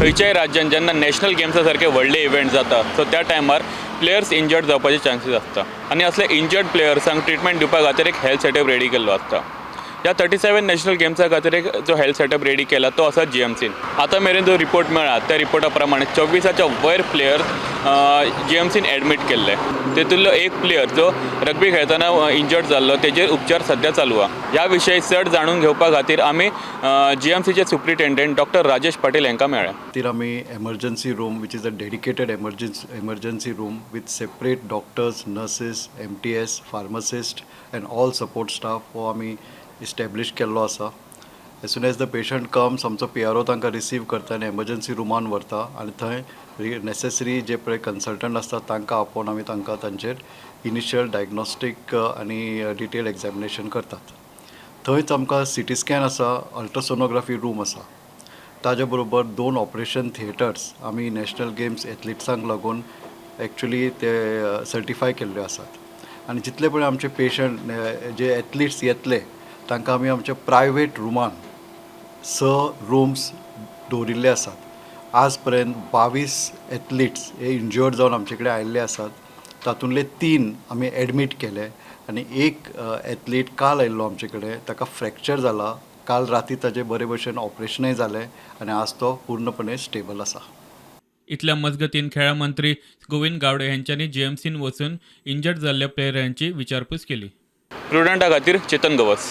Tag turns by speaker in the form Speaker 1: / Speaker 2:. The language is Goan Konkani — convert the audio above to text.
Speaker 1: खंयच्याय राज्यान जेन्ना नॅशनल गेम्सा सारके व्हडले इव्हेंट जाता, सो त्या टायमार प्लेयर्स इंजर्ड जावपाचे चान्सीस आसता आनी असले इंजर्ड प्लेयर्सांक ट्रिटमेंट दिवपा खातीर एक हेल्थ सेटअप रेडी केल्लो आसता. ह्या 37 नॅशनल गेम्सा खातीर एक जो हेल्थ सेटअप रेडी केला तो आसा जीएमसीन. आतां मेरेन जो रिपोर्ट मेळ्ळा त्या रिपोर्टा प्रमाणे 24च्या वयर प्लेयर्स जीएमसीन एडमीट केल्ले. तेतूंतलो एक प्लेयर जो रग्बी खेळटना इंजर्ड जाल्लो, तेजेर उपचार सध्या चालू आहा. ह्या विशयी चड जाणून घेवपा खातीर आमी जीएमसीचे सुप्रिटेंडंट डॉक्टर राजेश पाटील हांकां मेळ्ळे.
Speaker 2: खातीर आमी emergency room, which is a dedicated emergency room with separate doctors, nurses, MTS, pharmacist and all support staff, हो आमी इस्टॅब्लीश केल्लो आसा. As soon as the patient comes, आमचो पीआरओ तांकां रिसीव करता आनी एमर्जन्सी रुमान व्हरता आनी थंय नेसेसरी जे पळय कन्सल्टंट आसता तांकां आपोवन आमी तांकां तांचेर इनिशियल डायग्नॉस्टीक आनी डिटेल एग्जॅमिनेशन करतात. थंयच आमकां सिटी स्कॅन आसा, अल्ट्रासोनोग्राफी रूम आसा. ताज्या बरोबर दोन ऑपरेशन थिएटर्स आमी नॅशनल गेम्स एथलिट्सांक लागून एक्चुली ते सर्टिफाय केल्ले आसात. आनी जितले पळय आमचे पेशंट जे एथलिट्स येतले, तांकां आमी आमच्या प्रायवेट रुमान स रुम्स दवरिल्ले आसात. आज पर्यंत 22 एथलिट्स हे इंज्युअर्ड जावन आमचे कडेन आयिल्ले आसात. तातूंतले तीन आमी एडमीट केले आनी एक एथलीट काल आयिल्लो आमचे कडेन, ताका फ्रॅक्चर जाला. काल राती ताजें बरे भशेन ऑपरेशनय जालें आनी आज तो पूर्णपणे स्टेबल आसा.
Speaker 1: इतल्या मजगतीन खेळां मंत्री गोविंद गावडे यांच्यानी जीएमसीन वचून इंजर्ड जाल्ल्या प्लेयरांची विचारपूस केली. प्रुडंटा खातीर चेतन गवस.